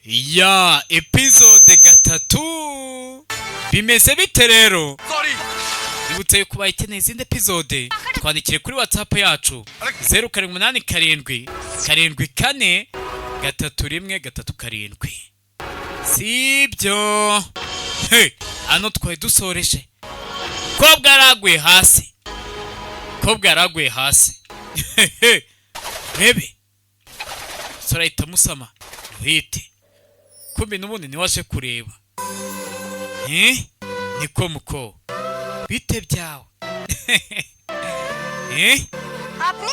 Ya episode 3 bimeze bite rero? Sorry. Bibutse kuba ikeneye izindi episode, twandikire kuri WhatsApp yacu 0787 74 31 37. Sibyo? Hey, hano twari dusoreje kobwa yaraguye hasi, kobwa yaraguye hasi. Rebe sora ahita amusama ruhite, kumbi n'ubundi niwe aje kureba. Eh, niko muko, bite byawe? Eh? আপনি?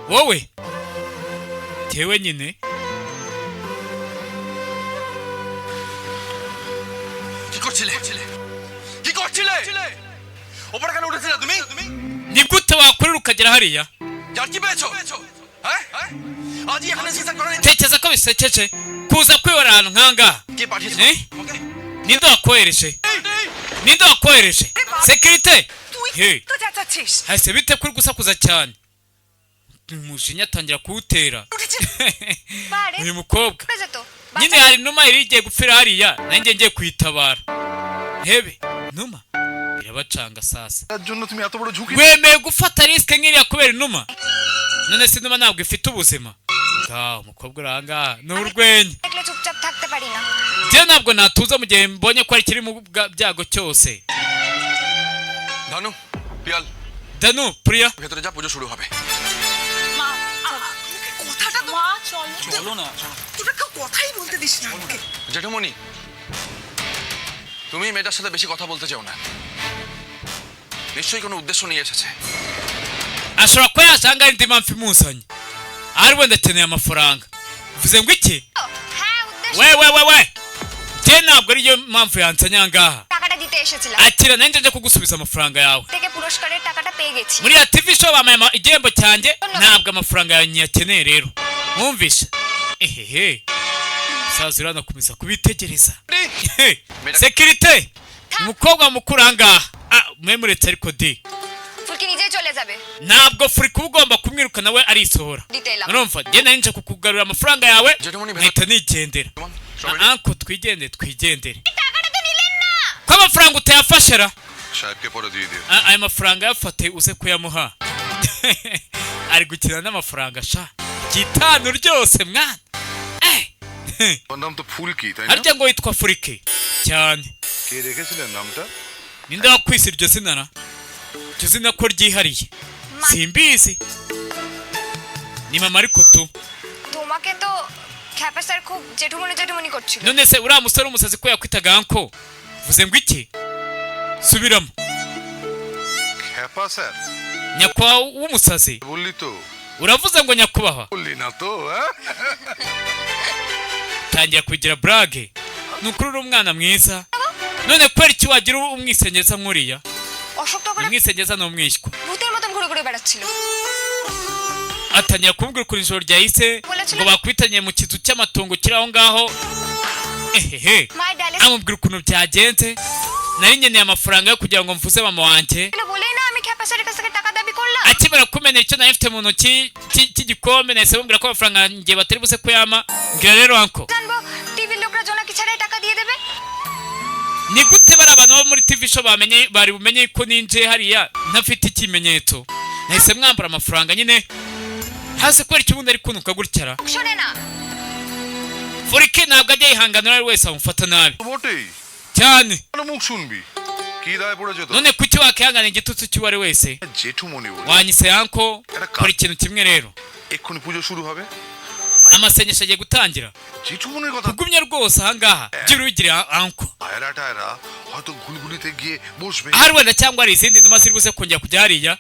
Wowe? Jyewe nyine. কি করছিলে? কি করছিলে? ওপরে কেন উঠেছিলে তুমি? Ni gute wakorera ukagera hariya? যার কি পেয়েছো? হ্যাঁ, আজই এখানে চিকিৎসা করেন। Tekereza ko bisekeje kuza kwibara ahantu nk'ahangaha. কে পাঠিয়েছে Eh? ওকে? Ninde wakohereje? Ninde wakohereje? Sécurité. তুই Hey. তো চেঁচাচ্ছিস। Hahise bite kuri gusakuza cyane? Umujinya atangira kuwutera বারে uyu mukobwa. যেত। Nyine hari inuma yari igiye gupfira hariya, nanjye ngiye kuyitabara. Hebe numa birabacanga sasa. তার জন্য তুমি এত বড় ঝুঁকি Wemeye gufata risque nk'iriya kubera inuma? None se inuma ntabwo ifite ubuzima? Ngaho umukobwa uri ahangaha ni urwenya. দেখলে চুপচাপ থাকতে পারি না। Njye ntabwo natuza mu gihe mbonye ko ari kiri mu byago cyose. Dhanu, Piyal, Danu, Priya. ভেতরে যা, পুজো শুরু হবে। মা, কথাটা তো, মা চলো। চলো না। তোরা কেউ কথাই বলতে this না আমাকে। জেঠুমণি, তুমি মেয়েটার সাথে বেশি কথা বলতে চাও না, নিশ্চয়ই কোনো উদ্দেশ্য নিয়ে এসেছে। Ashobora kuba yaje ahangaha indi mpamvu imuzanye, ari wenda akeneye amafaranga. Uvuze ngo iki? হ্যাঁ, উদ্দেশ্য We we we we, njye ntabwo ariyo mpamvu yanzanye ahangaha. টাকাটা দিতে এসেছিলাম। Akira, nanjye nje kugusubiza amafaranga yawe. থেকে পুরস্কারের টাকাটা পেয়ে গেছি। Muri ya TV show bampaye igihembo cyanjye, ntabwo amafaranga yawe nyakeneye rero, mwumvishe? Ehehe, musaza uranakomeza kubitegereza. Sécurité, umukobwa mukuru ahangaha. Ah, mwe muretse ariko di. ফুলকি নিজেই চলে যাবে। Ntabwo furi kuba ugomba kumwirukana, we arisohora. দিতে এলাম। Urumva, njye nari nje kukugarura amafaranga yawe, Jeremoni, nkahita nigendera. Anko, twigendere, twigendere. টাকাটা তো নিলেন না। Ko amafaranga utayafashe ra? সাহেবকে পরে দিয়ে দিও। Ah, aya mafaranga yafate uze kuyamuha. Ari gukina n'amafaranga sha, gitanu ryose mwana. Eh. তোমার নাম তো ফুলকি, তাই না? Harya ngo witwa Furike cyane? কে রেখেছিলেন নামটা? Ninde wakwise iryo zina ra? Iryo zina ko ryihariye? Simbizi, ni mama ariko tu. তোমাকে তো খ্যাপা স্যার খুব জেঠুমনি জেঠুমনি করছিল। None se uriya musore w'umusazi ko yakwitaga uncle? Vuze ngo iki? Subiramo. খ্যাপা sir? Nyakubahwa w'umusazi. বললি তো? Uravuze ngo nyakubahwa? বললি না তো, হ্যাঁ? Tangira kugira blague. Ni ukuri uri umwana mwiza. None kubera iki wagira umwisenyeza nk'uriya? Ashok তো করে Umwisenyeza ni umwishywa. ভূতের মতন ঘুরে ঘুরে বেড়াচ্ছিল। Atangira kumubwira ukuntu ijoro ryahise ngo bakwitanye mu kizu cy'amatungo kiri aho ngaho. Ehehe. মায়ের dialysis Amubwira ukuntu byagenze, nari nkeneye amafaranga yo kugira ngo mvuze mama wanjye. বলেই না আমি খ্যাপা স্যারের কাছ থেকে টাকা দাবি করলাম। Akimara kumenera icyo nari mfite mu ntoki cy'igikombe, nahise mubwira ko amafaranga yanjye batari buze kuyampa. Mbwira rero uncle. জানবো টিভির লোকরা জোনাকি ছাড়াই টাকা দিয়ে দেবে? Ni gute bari abantu bo muri TV show bamenye, bari bumenye ko ninjiye hariya ntafite ikimenyetso? Nahise mwambara amafaranga nyine hasi. Kubera icyo ubundi ari kunuka gutya ra? শোনে না। Furike ntabwo ajya yihanganira ari wese amufata nabi. বটেই। Cyane. কেন মুখ শুনবি? কি দায় পড়েছে তো? None kuki wakihangana igitutsi cy'uwo ari wese? জেঠুমনি বলে। Wanyise uncle. Kora ikintu kimwe rero. এক্ষুনি পুজো শুরু হবে। Amasengesho agiye gutangira. জেঠুমনির কথা। Ugumye rwose ahangaha, byibura ubigire uncle. পায়রা টায়রা হয়তো ঘুলঘুলিতে গিয়ে বসবে। Ahari wenda cyangwa hari izindi numa ziri buze kongera kujya hariya,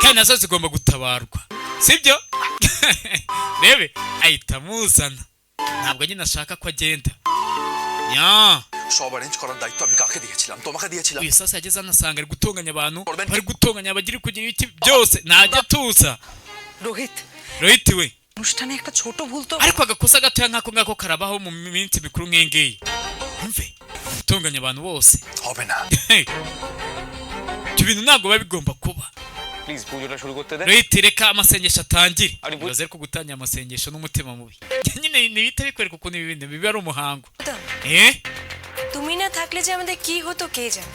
kandi nazo zigomba gutabarwa, sibyo? Rebe ahita amuzana, ntabwo nyine ashaka ko agenda nya. সব অ্যারেঞ্জ করার দায়িত্ব আমি কাকে দিয়েছিলাম? তোমাকে দিয়েছিলাম। Uyu sasa yageze hano asanga ari gutonganya abantu, bari gutonganya abagira kugira ibiki byose, ntajya atuza. Rohit. Rohit we. অনুষ্ঠানে একটা ছোট ভুল তো Ariko agakosa gatoya nk'ako ngako karabaho mu minsi mikuru nk'iyi ngiyi. Umve, gutonganya abantu bose. হবে না। Ibyo bintu ntabwo biba bigomba kuba. Please পুজোটা শুরু করতে দে। Rohit, reka amasengesho atangire. Ari bu- Ibaze ko gutangira amasengesho n'umutima mubi nyine ntibihita bikwereka ukuntu ibi bintu biba ari umuhango, eh. তুমি না থাকলে যে আমাদের কি হতো কে জানে।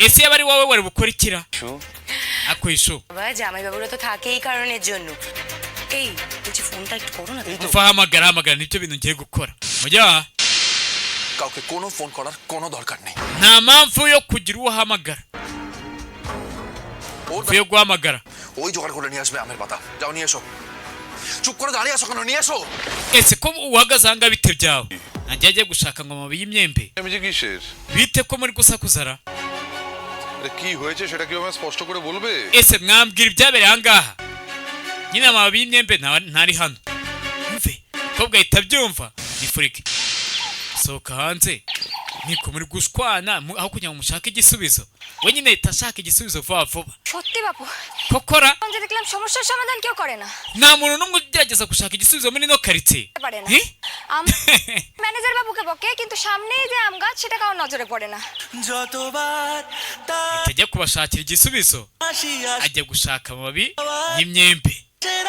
Ese yaba ari wowe wari bukore ikira? শু Akwishu. বাবা, জামাইবাবুরা তো থাকে এই কারণের জন্য। এই বলছি, ফোনটা একটু করো না। Umva, hamagara, hamagara, nibyo bintu ngiye gukora mujya. কাউকে কোনো ফোন করার কোনো দরকার নেই। Nta mpamvu yo kugira uwo uhamagara. ওর Mpamvu yo guhamagara. ওই জোগাড় করে নিয়ে আসবে আমের পাতা, যাও নিয়ে এসো। চুপ করে দাঁড়িয়ে আসো কেন, নিয়ে এসো। Ese ko uhagaze ahangaha, bite byawe? Nanjye agiye gushaka ngo amababi y'imyembe. আমি যে কিসের? Bite ko muri gusakuzara? এটা কি হয়েছে সেটা কি আমায় স্পষ্ট করে বলবে? Ese mwambwira ibyabereye ahangaha nyine? Amababi y'imyembe ntari hano. Mve, umukobwa ahita abyumva ni furike. Sohoka hanze, niko muri gushwana aho kugira ngo mushake igisubizo, we nyine ahita ashaka igisubizo vuba vuba. সত্যি বাপু, Kokora. যে দেখলাম সমস্যার সমাধান কেউ করে না। Nta muntu n'umwe ugerageza gushaka igisubizo muri ino karitsiye. পারে না। Eh? আম ম্যানেজার বাবুকে বকে, কিন্তু সামনেই যে আম গাছ সেটা কারোর নজরে পড়ে না। যতবার Ahita ajya kubashakira igisubizo, আসি ajya gushaka amababi y'imyembe.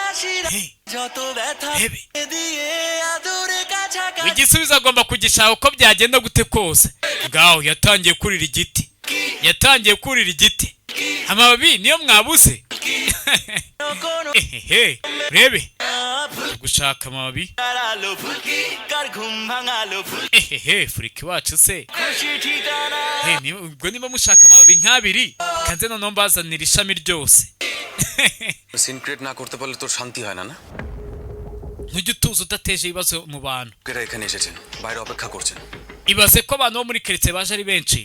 আসি Hey. যত ব্যথা Hebe. দিয়ে আদরে কাছাকাছি Igisubizo agomba kugishaka uko byagenda gute kose. Ngaho yatangiye kurira igiti, yatangiye kurira igiti. Amababi niyo mwabuze? কোনো Ehehe, rebe gushaka amababi. আলো ফুলকি কার ঘুম ভাঙালো ফুল Ehehe, furiki wacu se. খুশি ঠিকানা। He, ubwo niba mushaka amababi nk'abiri, kanze noneho mbazanira ishami ryose. Scene create না করতে পারলে তোর শান্তি হয় না, না? Ntujya utuza udateje ibibazo mu bantu. লোকেরা এখানে এসেছেন, বাইরে অপেক্ষা করছেন। Ibaze ko abantu bo muri karitsiye baje ari benshi,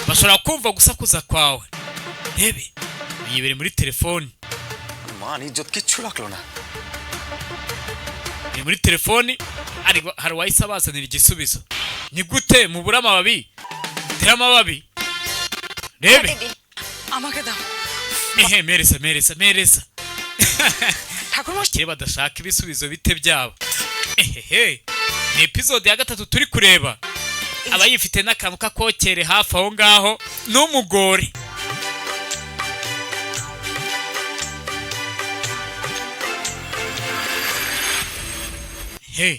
bashobora kumva gusakuza kwawe. Rebe, yibere muri telefoni. মান ইজ্জত কিচ্ছু রাখলো না। Ni muri telefoni, ariko hari uwahise abazanira igisubizo. Ni gute mubura amababi? Tera amababi, rebe. দিদি। আমাকে দাও। Ehe, mereza, mereza, mereza. ঠাকুরমশাই। Kire badashaka ibisubizo bite byabo. Ehehe, ni episode ya gatatu turi kureba. Aba yifite n'akantu k'akokere hafi aho ngaho n'umugore. He,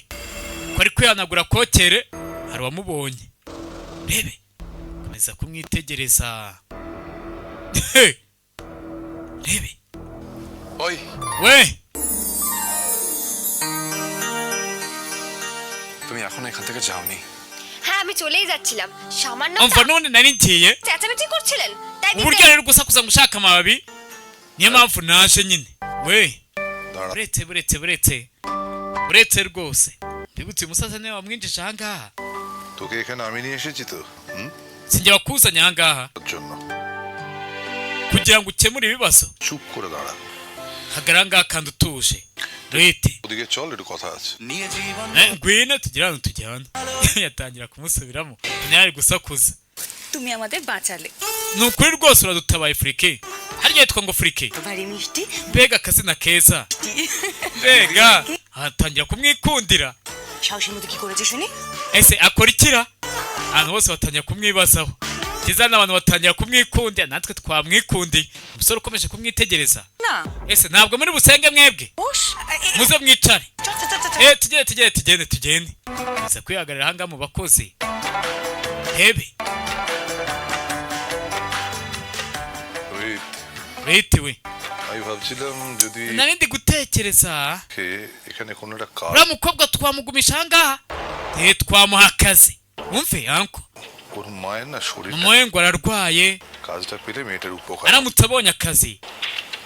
ko ari kwihanagura kokere, hari uwamubonye. Rebe, komeza kumwitegereza. He, rebe. ওই। We. তুমি এখন এখান থেকে যাওনি? হ্যাঁ, আমি চলেই যাচ্ছিলাম, সামান্য Umva, none nari ngiye. চেঁচামেচি করছিলেন, তাই দিতে Uburyo rero gusakuza ngo ushaka amababi, niyo mpamvu naje nyine we. দাঁড়া। Buretse, buretse, buretse, buretse rwose. Mbibutse, uyu musaza niwe wamwinjije ahangaha. তোকে এখানে আমি নিয়ে এসেছি তো, হুম? Sinjye wakuzanye ahangaha? তার জন্য। Kugira ngo ukemure ibibazo. চুপ করে দাঁড়া। Hagarara ngaha kandi utuje, Rohit. ওদিকে চল, একটু কথা আছে। নিয়ে জীবন Ngwino tugire ahantu tujyana. Yatangira kumusubiramo, nawe ari gusakuza. তুমি আমাদের বাঁচালে। Ni ukuri rwose uradutabaye, Furike. Harya yitwa ngo Furike? ভারী মিষ্টি। Mbega akazina keza, mbega! Atangira kumwikundira. সাহসের মধ্যে কি করেছে শুনি। Ese akora ikira? Abantu bose batangira kumwibazaho ndetse n'abantu batangira kumwikundira, natwe twamwikundiye. Umusore ukomeje kumwitegereza. না। Ese ntabwo muri busenge mwebwe? বস। Muze mwicare. চল চল চল চল। Eh, tugende, tugende, tugende, tugende. Aza kwihagarara ahangaha mu bakozi. Hebe. Rohit. Rohit we. আমি ভাবছিলাম যদি Nari ndi gutekereza এখানে কোনো একটা কাজ uriya mukobwa twamugumisha ahangaha, twamuha akazi. Wumve uncle. ওর মায়ের না শরীর Mama we ngo ararwaye. কাজটা পেলে মেয়েটার উপকার। Aramutse abonye akazi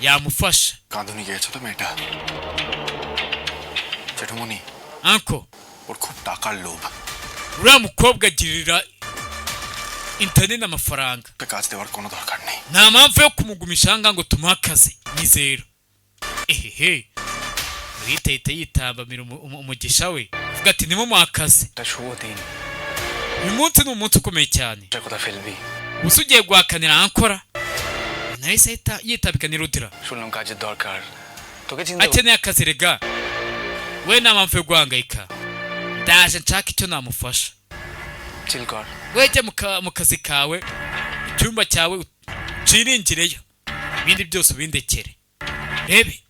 yamufasha. কাঁদুনি গেছো তো মেয়েটা, জেঠুমনি। Uncle. ওর খুব টাকার লোভ। Uriya mukobwa agirira inda nini amafaranga. ওকে কাজ দেওয়ার কোনো দরকার নেই। Nta mpamvu yo kumugumisha ahangaha ngo tumuhe akazi nizero. Ehehe, Rita ahita yitambamira umugisha we, avuga ati nimumuhe akazi. এটা শুভ দিন। Uyu munsi ni umunsi ukomeye cyane. কথা ফেলবি। Gusa ugiye guhakanira ankora, nahise ahita yitabikana Rudira. শুনলাম কাজের দরকার, তোকে চিন্তা Akeneye akazi rega. We nta mpamvu yo guhangayika, ndaje nshaka icyo namufasha. চিল কর। Wejya mu kazi kawe, icyumba cyawe, uciringireyo. Ibindi byose ubindekere. Rebe.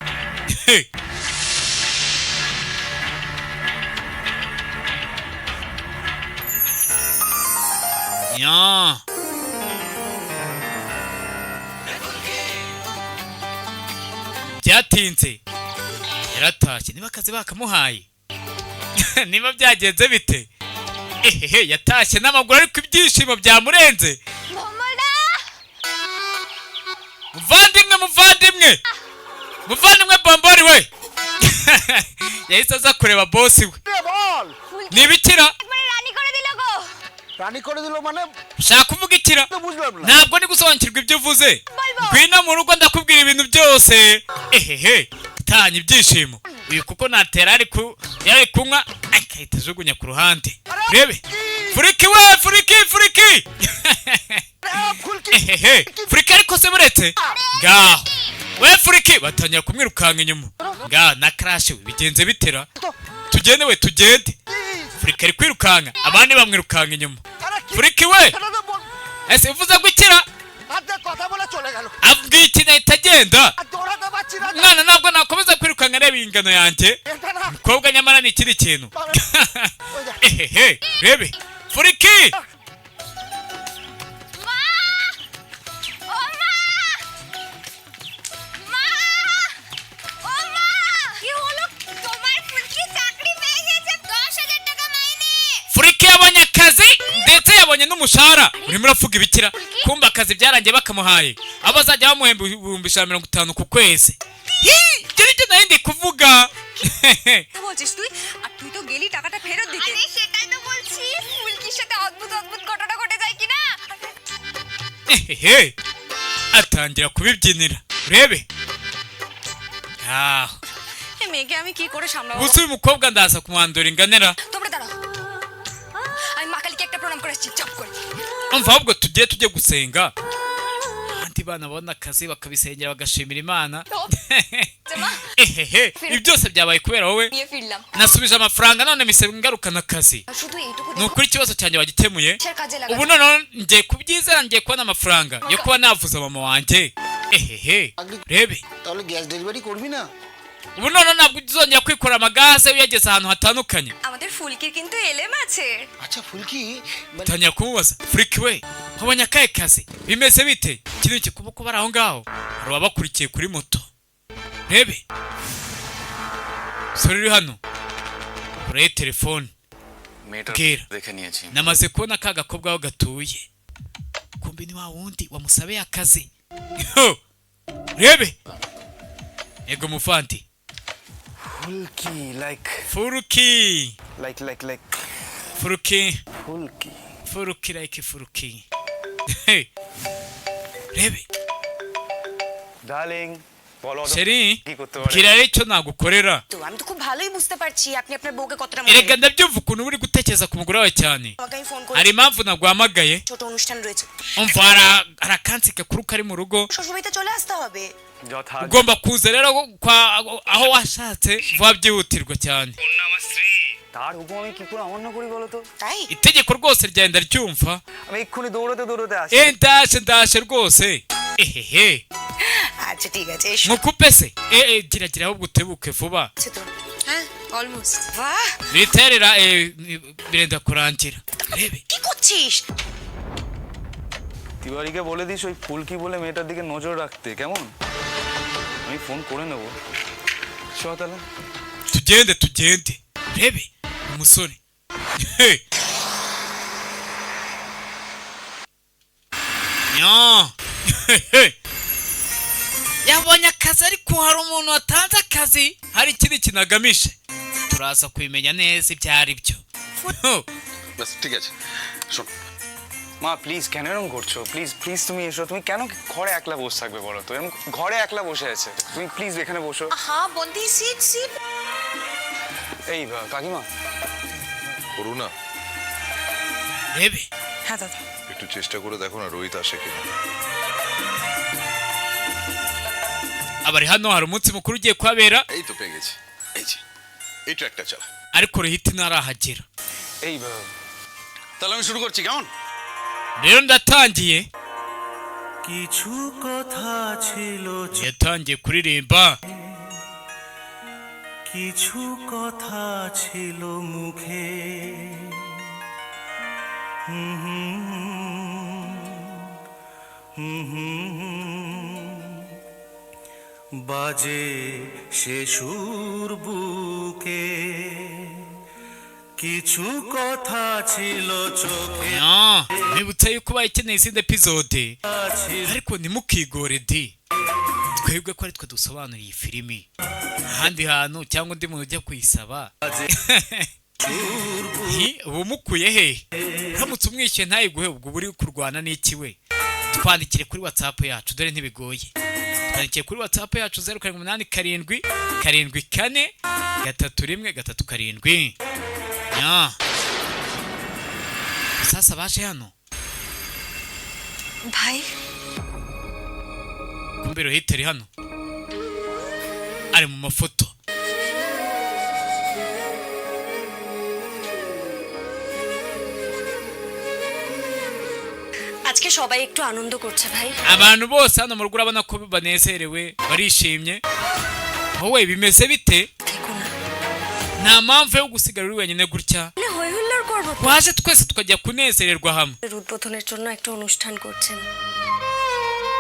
Ya. Byatinze yaratashye, niba akazi bakamuhaye, niba byagenze bite, ehehe, yatashye n'amaguru ariko ibyishimo byamurenze. Muvandimwe, muvandimwe, muvandimwe bombori we, yahise aza kureba boss we. Nibikira shaka kuvuga ikira, ntabwo ndi gusobanukirwa ibyo uvuze. Ngwino mu rugo ndakubwira ibintu byose. Ehehe, tanya ibyishimo uyu kuko natera ari yari kunywa akahita ajugunya ku ruhande. Rebe furiki we, furiki, furiki. Ehehe, furiki ariko se buretse ngaho we furiki, batangira kumwirukanka inyuma ngaho na crash we, bigenze bitera, tugende we, tugende. Furiki ari kwirukanka, abandi bamwirukanka inyuma. Furiki we, ese uvuze gukira abwiye ikintu ahita agenda. Mwana ntabwo nakomeza kwirukanka areba ingano yanjye. Mukobwa nyamara ni ikindi kintu. Ehehe, rebe furiki. Furiki yabonye akazi ndetse yabonye n'umushahara. Urimo uravuga ibikira, kumba akazi byarangiye bakamuhaye, abo bazajya bamuhemba 150,000 ku kwezi. Ibyo nibyo nari ndi kuvuga. বলছিস তুই? আর তুই তো গেলি টাকাটা ফেরত দিতে। আরে সেটাই তো বলছি, ফুলকির সাথে অদ্ভুত অদ্ভুত ঘটনা ঘটে যায় কিনা। Ehehe, atangira kubibyinira. Urebe aho এই মেয়েকে আমি কি করে সামলাবো? Ubu uyu mukobwa ndaza kumwandura inganera. তোমরা দাঁড়াও, আমি মা কালীকে একটা প্রণাম করে আসছি, চপ করে। Umva ahubwo tugiye tujye gusenga. Abandi bana babona akazi bakabisengera bagashimira Imana. মা Ehehe, ibi byose byabaye kubera wowe. নিয়ে ফিরলাম। Nasubije amafaranga none mise ngarukana akazi. শুধু এইটুকু Ni ukuri ikibazo cyanjye wagikemuye. দেখো কাজে লাগা। Ubu noneho ngiye kubyizera, ngiye kubona amafaranga yo kuba navuza mama wanjye. Ehehe, rebe তাহলে gas delivery করবি না? ubu noneho ntabwo uzongera kwikora amagaze uyageze ahantu hatandukanye. আমাদের ফুলকির কিন্তু এলেম আছে। আচ্ছা ফুলকি, মানে Tangira kumubaza, furiki we, wabonye akahe kazi, bimeze bite? Kino kikuba ko bari aho ngaho hari uwabakurikiye kuri moto. Rebe sore uri hano kure telefone. মেয়েটার Bwira. দেখে নিয়েছি। Namaze kubona ka gakobwa aho gatuye, kumbe ni wa wundi wamusabiye akazi. Ho! Rebe ego muvandi. Phulki like Furuki like like like furuki Phulki. Furuki like furuki. Hey. Rebe darling বলো chéri, কি করতে পারে? bwira rero icyo nagukorera. তো আমি তো খুব ভালোই বুঝতে পারছি আপনি আপনার বউকে কতটা মনে Erega ndabyumva ukuntu uri gutekereza ku mugore wawe cyane. আমাকে আমি ফোন করে Hari impamvu naguhamagaye. ছোট অনুষ্ঠান রয়েছে, Umva hari akansi gakuru kari mu rugo, শ্বশুরবাড়িতে চলে আসতে হবে। যথা ugomba kuza rero kwa aho washatse vuba byihutirwa cyane. তার হুকুম আমি কি করে অমান্য করি বলো তো? তাই Itegeko rwose ryenda ryumva. আমি এক্ষুনি দৌড়াতে দৌড়াতে আসি। Eh, ndaje ndaje rwose. Ehehe, আচ্ছা ঠিক আছে, এসো। mukupe se. Eh, eh, gira gira ahubwo utebuke vuba. আছে তো? হ্যাঁ অলমোস্ট। বাহ, Biterera birenda kurangira. Rebe কি করছিস? তিওয়ারিকে বলে this ওই ফুলকি বলে মেয়েটার দিকে নজর রাখতে, কেমন? আমি ফোন করে নেবো। চ তাহলে। Tugende tugende. Rebe umusore. Hey. Nya. Yabonye akazi ariko hari umuntu watanze akazi, hari ikindi kintu agamije. Turaza kubimenya neza ibyo ari byo. ব্যাস ঠিক আছে, শোন। মা প্লিজ কেন এরকম করছো? প্লিজ প্লিজ তুমি এসো। তুমি কেন ঘরে একলা বসে থাকবে বলো তো? এরকম ঘরে একলা বসে আছে, তুমি প্লিজ এখানে বসো। হ্যাঁ বন্দি, সিট সিট। এই কাকিমা। করুণা, Rebe হ্যাঁ দাদা। একটু চেষ্টা করে দেখো না রোহিত আসে কিনা। Abari hano hari umunsi mukuru ugiye kuhabera, এই তো পেয়ে গেছি, এই যে এই ট্র্যাকটা চালা। ariko Rohit ntarahagera. এই তাহলে আমি শুরু করছি, কেমন? Rero ndatangiye. কিছু কথা ছিল, Yatangiye kuririmba. কিছু কথা ছিল মুখে, হুম হুম হুম হুম, বাজে সে সুর বুকে, কিছু কথা ছিল চোখে Ah, nibutse yuko ubaye ukeneye izindi episode, ছিল ariko ntimukigore di, twebwe ko ari twe dusobanura iyi filimi, ahandi hantu cyangwa undi muntu ujya kuyisaba Hi, uba umukuye he? Uramutse umwishyuye ntayiguhe, ubwo uba uri kurwana n'iki we? Twandikire kuri WhatsApp yacu, dore ntibigoye. Twandikire kuri WhatsApp yacu 0787743137. Nya sasa baje hano. ভাই, Kumbe Rohit ari hano, ari mu mafoto. আজকে সবাই একটু আনন্দ করছে ভাই। Abantu bose hano mu rugo urabona ko banezerewe, barishimye. Wowe bimeze bite? থেকো না। Nta mpamvu yo gusigara uri wenyine gutya. মানে হই হুল্লোড় করবো তো। Waje twese tukajya kunezererwa hamwe. উদ্বোধনের জন্য একটা অনুষ্ঠান করছেন।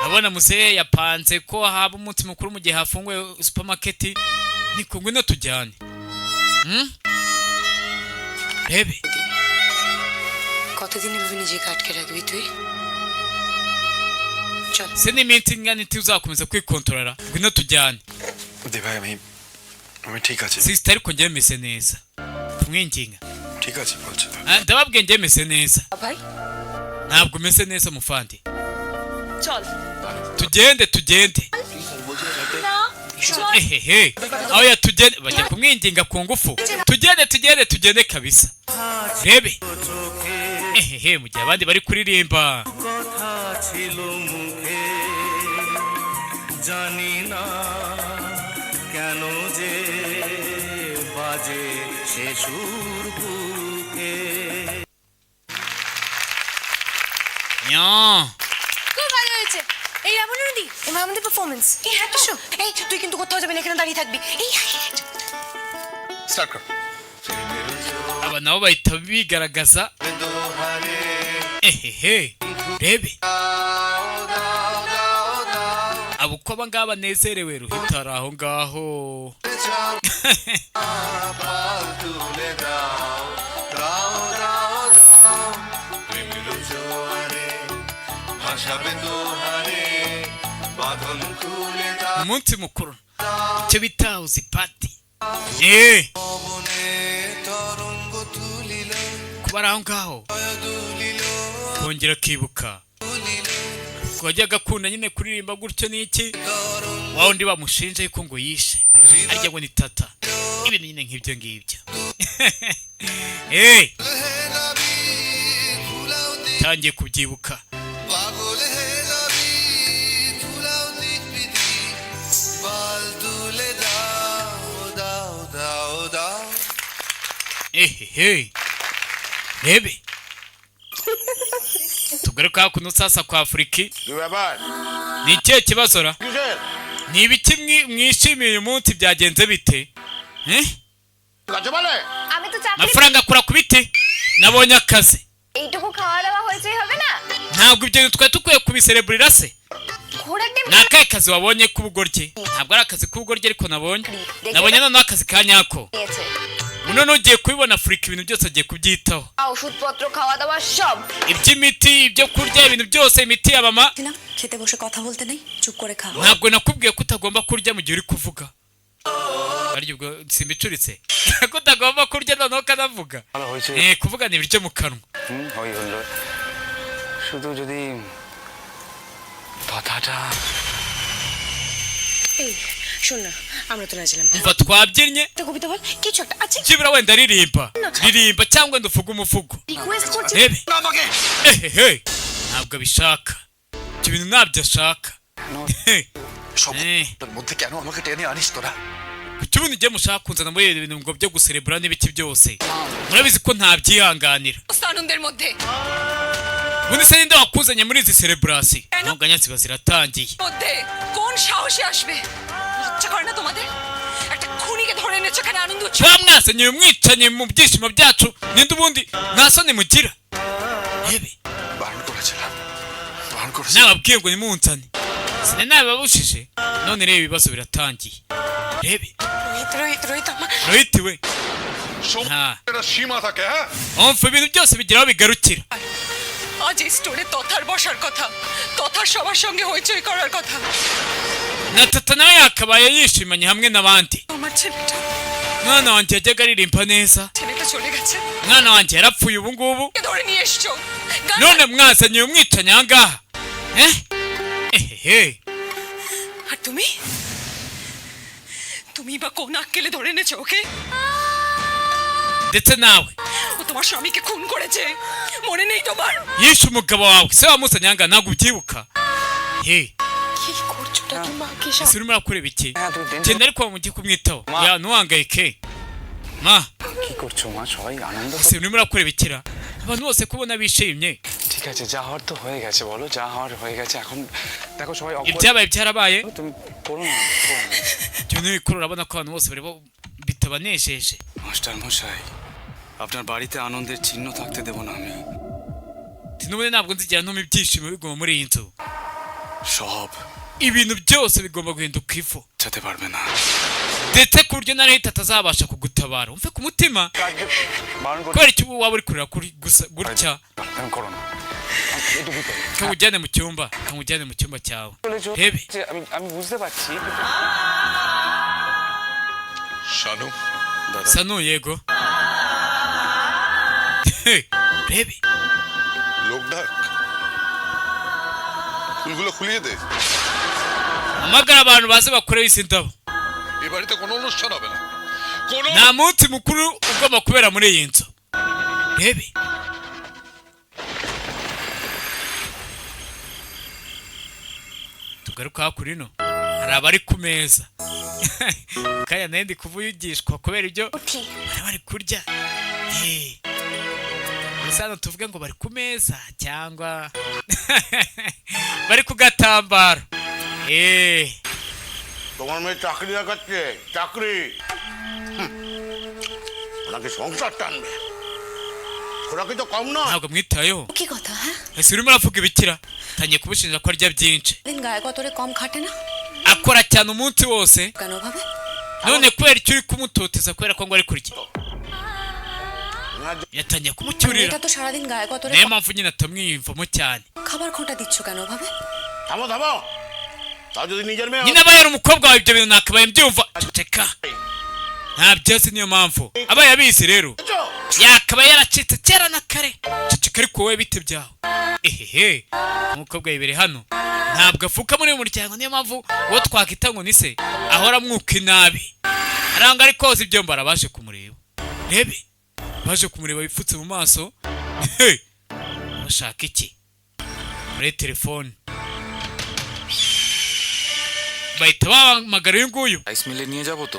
Urabona muzehe yapanze ko haba umunsi mukuru mu gihe hafunguwe supermarket. Niko ngwino tujyane. Rebe. কতদিন এভাবে নিজেকে আটকে রাখবি তুই? চল। Se n'iminsi ingana iti uzakomeza kwikontorora? Ngwino tujyane. দে ভাই, আমি আমি ঠিক আছে। Sister, ariko njyewe meze neza, kumwinginga. ঠিক আছে বলছি তো। Ah, ndababwiye, njyewe meze neza. ভাই, Ntabwo umeze neza mufandi. চল। Tugende, tugende. Ehehe, aho yatugende bajya kumwinginga ku ngufu. Tugende, tugende, tugende kabisa. Rebe, ehehe, mu gihe abandi bari kuririmba. কথা ছিল মুখে, জানি না কেন যে বাজে সে সুর বুকে। Nya. খুব ভালো হয়েছে। এই রাবণদি, এবার আমাদের পারফরম্যান্স। এই হ্যাঁ তো, এই তুই কিন্তু কোথাও যাবি না, এখানে দাঁড়িয়ে থাকবি। এই স্টার্ট কর। Aba nabo bahita bigaragaza. Ehehe, rebe abo uko aba ngaba banezerewe. Ruhita ari aho ngaho. তুলে দাও দাও দাও দাও, প্রেমের জোয়ারে ভাসাবে দোহারে, বাঁধন খুলে দাও। Umunsi mukuru, icyo bita house party. Eh, পবনে তরঙ্গ তুলিল, kuba ari aho ngaho, দুলিল, kongera akibuka ko wajyaga akunda nyine kuririmba gutyo n'iki, wa wundi bamushinja yuko ngo yishe, arya ngo ni tata, ibintu nyine nk'ibyo ngibyo. Eh, হে নবী ফুলাও দিক, tangiye kubyibuka. পাগল হে নবী ফুলাও দিক পৃথিবী, বাল তুলে দাও দাও দাও দাও। Ehehe, rebe, tugaruke hakuno sasa kwa Afuriki. কি ব্যাপার? Ni ikihe kibazo ra? কিসের? Ni ibiki mwishimiye uyu munsi? Byagenze bite? Eh? গাছে বলে। আমি তো চাকরি Amafaranga akura ku biti, nabonye akazi. এইটুকু খাওয়া দাওয়া হয়েছেই হবে না। Ntabwo ibyo bintu twari dukwiye kubisereburira se? ঘোড়ার ডিম। Ni akahe kazi wabonye k'ubugoryi? Ntabwo ari akazi k'ubugoryi, ariko nabonye noneho akazi ka nyako. নিয়েছে। Uno ugiye kubibona Afurika, ibintu byose agiye kubyitaho. ওষুধপত্র, খাওয়া দাওয়া সব। Iby'imiti, ibyo kurya, ibintu byose, imiti ya mama. দিলাম, খেতে বসে কথা বলতে নেই, চুপ করে খা। Ntabwo nakubwiye ko utagomba kurya mu gihe uri kuvuga? Arya ubwo simbicuritse ko utagomba kurya noneho ukanavuga. ভালো হয়েছে। Eh, kuvugana ibiryo mu kanwa. হুম, হই হুল্লোড়, শুধু যদি কথাটা এই শোন না, আমরা তো নাচলাম। Umva, twabyinnye. একটা কবিতা বল, কিছু একটা আছে। Byibura wenda ririmba, ririmba cyangwa wenda uvuge umuvugo. Request করছি। Rebe, ehehe, ntabwo abishaka ibyo bintu, ntabyo ashaka. সব Eh. মধ্যে কেন আমাকে টেনে আনিস তোরা? Kuki ubundi ugiye mushaka kunzana muri ibi bintu ngo byo guserebura n'ibiki byose? Murabizi ko ntabyihanganira. আনন্দের মধ্যে। Ubundi se ninde wakuzanye muri izi celebration? Intonganya ziba ziratangiye. মধ্যে কোন সাহসে আসবে? লজ্জা করে না তোমাদের? একটা খুনিকে ধরে এনেছো এখানে আনন্দ উৎসব। Kuba mwazanye uyu mwicanyi mu byishimo byacu, ninde ubundi nta soni mugira? Rebe. বারণ করেছিলাম, বারণ করেছিলাম। Nababwiye ngo nimunzane, sinari nabibabujije. None reba, ibibazo biratangiye, rebe. Rohit Rohit Rohit আমার Rohit we. হ্যাঁ। একটা সীমা থাকে, হ্যাঁ। Umva, ibintu byose bigira aho bigarukira. আজ এই স্টোরে তথার বসার কথা, তথার সবার সঙ্গে হইচই করার কথা। Na tata nawe yakabaye yishimanye hamwe n'abandi. আমার ছেলেটা, Mwana wanjye yajyaga aririmba neza. ছেলেটা চলে গেছে। Mwana wanjye yarapfuye ubu ngubu. কে ধরে নিয়ে এসছো? গান- None mwazanye uyu mwicanyi aha ngaha, eh ehehe. আর তুমি, তুমি বা কোন আক্কেলে ধরে এনেছো ওকে? Ndetse nawe. ও তোমার স্বামীকে খুন করেছে, মনে নেই তোমার? Yishe umugabo wawe, se wamuzanye aha ngaha, ntabwo ubyibuka he? কি করছোটা কি মা কি? Ese urimo urakureba iki? হ্যাঁ, তুমি tension Genda ariko mujye kumwitaho ya, ntuhangayike ma. কি করছো মা? সবাই আনন্দ Ese urimo urakureba ikira abantu bose kubona bishimye? ঠিক আছে, যা হওয়ার তো হয়ে গেছে, বলো, যা হওয়ার হয়ে গেছে। এখন দেখো সবাই awkward। Ibyabaye byarabaye. তুমি করো না, করো না। Ibyo ntibikuru, urabona ko abantu bose bareba bitabanejeje. Master মশাই, আপনার বাড়িতে আনন্দের চিহ্ন থাকতে দেব না আমি। Ati n'ubundi ntabwo nzigera ntuma ibyishimo biguma muri iyi nzu. সব Ibintu byose bigomba guhinduka ifu. ছাতে পারবে না। Ndetse ku buryo na leta atazabasha kugutabara, umve ku mutima. বারণ করছি। Kubera icyo ubu waba uri kurira kuri gusa gutya? তুমি করো না, একটু ভিতরে Kamujyane mu cyumba, kamujyane mu cyumba cyawe. চলেছো। Rebe. আমি আমি বুঝতে পারছি কিন্তু- Sanu. Sanu, yego, rebe. লোক ডাক, ফুলগুলো খুলিয়ে দে। Hamagara abantu baze bakoreho izi ndabo. এ বাড়িতে কোনো অনুষ্ঠান হবে না, কোনো। Nta munsi mukuru ugomba kubera muri iyi nzu, rebe. Tugaruka hakurino, hari abari ku meza. Kaya nayo ndi kuvugishwa kubera ibyo bari bari kurya. Gusa hano tuvuge ngo bari ku meza cyangwa bari ku gatambaro? তোমার মেয়ে চাকরি দেখাচ্ছে, চাকরি। হুম। ওনাকে সংসার টানবে, ওরা কি তো কম নয়। Ntabwo mwitayeho. কি কথা, হ্যাঁ? Ese urimo uravuga ibikira? Tangiye kumushinja ko arya byinshi. দিন গায়ে কতরে কম খাটে না? Akora cyane umunsi wose. কেন ভাবে? None kubera icyo uri kumutoteza kubera ko ngo ari kurya? Yatangiye kumucyurira. এটা তো সারাদিন গায়ে কতরে Niyo mpamvu nyine atamwiyumvamo cyane. খাবার খোঁটা দিচ্ছ কেন ভাবে? থামো থামো, তাও যদি নিজের মেয়ে Nyine aba yari umukobwa wawe, ibyo bintu nakabaye mbyumva. Ceceka, ntabyo azi, niyo mpamvu aba yabizi rero yakaba yaracitse kera na kare. Ceceka ariko wowe, bite byawe? Ehehe, umukobwa yibereye hano, ntabwo avuka muri uyu muryango, niyo mpamvu uwo twakwita ngo ni se ahora amwuka inabi aranga ari koza ibyombo. Arabaje kumureba, rebe, baje kumureba bipfutse mu maso. He, bashaka iki? Muri telefone bahita bahamagara uyu nguyu. Rice মিলে নিয়ে যাবো তো?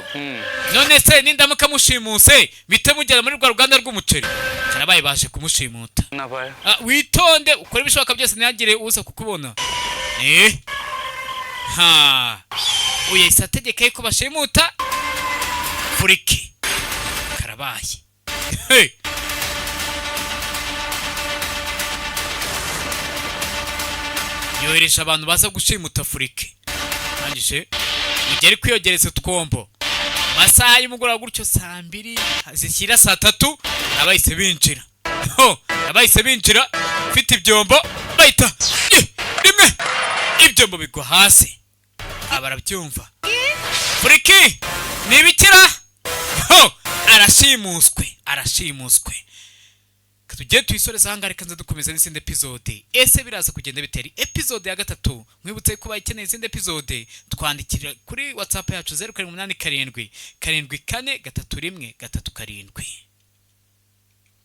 None se nindamuka mushimuse mpite mugera muri rwa ruganda rw'umuceri? Karabaye, baje kumushimuta. না পায়। Ah, witonde, ukore ibishoboka byose ntihagire uza kukubona. Eh, ha, uyu yahise ategeka yuko bashimuta furiki. Karabaye. Hey! Yohereje abantu baza gushimuta furiki. Arangije mu gihe ari kwiyogereza utwombo, amasaha y'umugoroba gutyo, saa 2 zishyira saa 3, abahise binjira. Ho, abahise binjira ufite ibyombo, bahita ye, rimwe ibyombo bigwa hasi. Aba arabyumva, furiki ni ibikira. Ho, arashimuswe, arashimuswe. Tujye tuyisoreza ahangaha, reka nze dukomeza n'izindi episode. Ese biraza kugenda bitera episode ya gatatu? Mwibutse kuba ikeneye izindi episode, twandikira kuri WhatsApp yacu 0787 74 31 37.